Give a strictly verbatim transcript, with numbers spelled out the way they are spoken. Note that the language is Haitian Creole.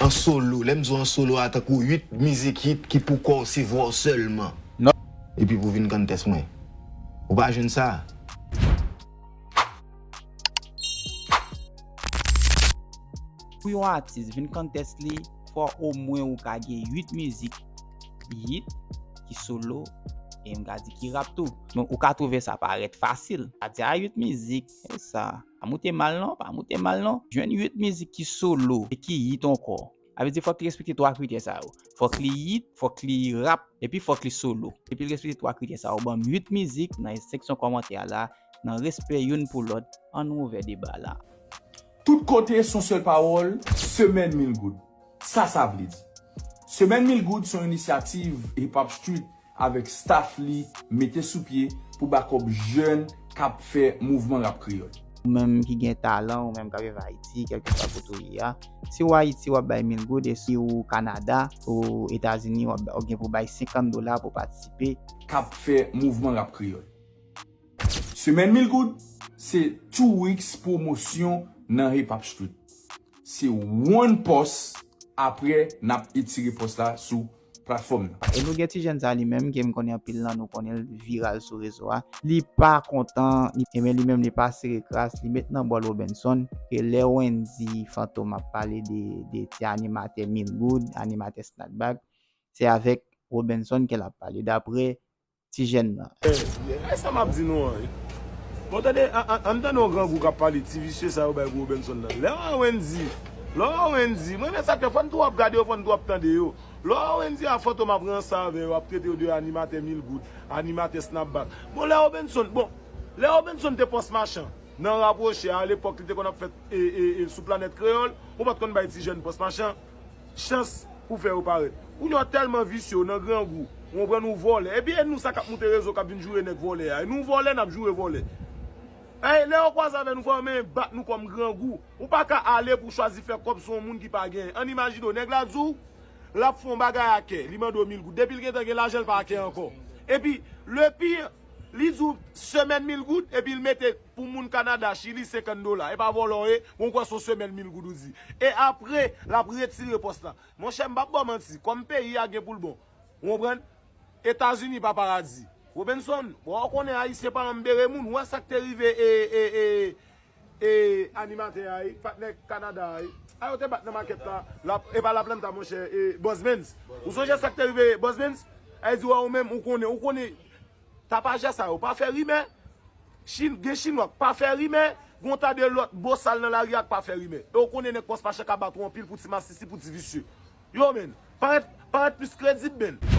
Solo, lè m di w an solo a, tankou uit mizik hit ki pou kò w, se vwa w sèlman. Non. Epi pou vin kanntès mwen. Ou pa jwenn sa. Pou yon atis vin kanntès li, fò omwen ou ka gen uit mizik hit ki solo, e m ka di ki rap tou. Men ou ka twouve sa parèt fasil. Sa di a uit mizik, e sa, pa moute mal non, pa moute mal non. Jwenn uit mizik ki solo e ki hit ankò. Sa vle di fòk li respekte twa kritè sa yo. Fòk li hit, fòk li rap, epi fòk li solo. Epi l respekte twa kritè sa yo. Ban m uit mizik nan seksyon kòmantè a la, nan respè youn pou lòt, ann ouvè deba la. Tout kote se yon sèl pawòl, Semèn Mil Goud. Sa sa vle di? Semèn Mil Goud se yon inisyativ Hip Hop Street avèk staff li mete sou pye pou bakòp jèn k ap fè mouvman rap kreyòl. Ou menm ki gen talan, ou menm k ap viv Ayiti, kèlkeswa kote w ye a, si w Ayiti, w ap bay mil goud, e si w Kanada, ou Etazini, w ap, w gen pou bay senkant dola pou patisipe. K ap fè mouvman rap kreyòl. Semèn Mil Goud, se two weeks pwomosyon nan Hip Hop Street. Se one post, apre n ap etire post la sou platfòm nan. E nou gen ti jèn sa li menm ke m konnen anpil nan nou konnen l viral sou rezo a. Li pa kontan, li, ebyen li menm li pa sere kras, li met nan bòl Robenson. Ke lè Wendy Fantom ap pale de, de ti animatè mil goud, animatè snapback, se avèk Robenson ke l ap pale. Dapre ti jèn nan. E sa m ap di nou an wi. Bon, tande, an, an, ann tande yon grangou k ap pale ti visye sa yo bay pou Robenson nan. Lè w wè Wendy, lè w wè Wendy, mwen men sa k fè fò n tou ap gade yo, fò n tou ap tande yo. Lè w wè Wendy a Fantom ap ranse avè yo, ap trete yo de animatè mil goud, animatè snapback. Bon, lè Robenson, bon, lè Robenson te pòs machan nan rapwoche a, alepòk li te konn ap fèt e, e, e, sou Planèt Kreyòl, ou pa t konn bay ti jèn pòs machan chans pou fè yo parèt. Kounye a w tèlman visye, w nan grangou, w konprann, ou vòlè. Epi e nou sa k ap moute rezo k ap vin joure nèg vòlè a. E nou vòlè, n ap joure vòlè. Ey, lè yo kwaze avè nou, fò yo menm bat nou kòm grangou. Ou pa ka ale pou w chwazi fè kòb sou yon moun ki pa genyen. Ann imajine w, nèg la di w, l ap fè yon bagay a kè, li mande w mil goud. Depi l gentan gen lajan, l pa kè ankò. Epi, le pire, li di w semèn mil goud, epi l mete pou moun Kanada, Chili, senkant dola. E pa vòlè w ye, bon, w kwè se yon semèn mil goud ou di. E apre, l ap retire pòs la. Monchè, m p ap ba w manti, kòm peyi a gen pou l bon. Ou konprann? Etazini pa paradi. Robenson, bon, ou konnen Ayisyen pa janm bere moun. Ou wè sa k te rive e, e, e, e, animatè a, e, patnè Kanada a, e. A yo te bat nan makèt la, la, e pa Laplanta, monchè, e, Boss Benz. Ou sonje sa k te rive Boss Benz? A di, wè, ou menm, ou konnen, ou konnen, tapajè sa yo, pa fè rimè. Chin-, gen Chinwa k pa fè rimè, gen yon ta de lòt bosal nan lari a k pa fè rimè. E ou konnen nèg pòs machan ka bat ou anpil pou ti masisi, pou ti visye. Yo, menn, parèt, parèt plis kredib, menn.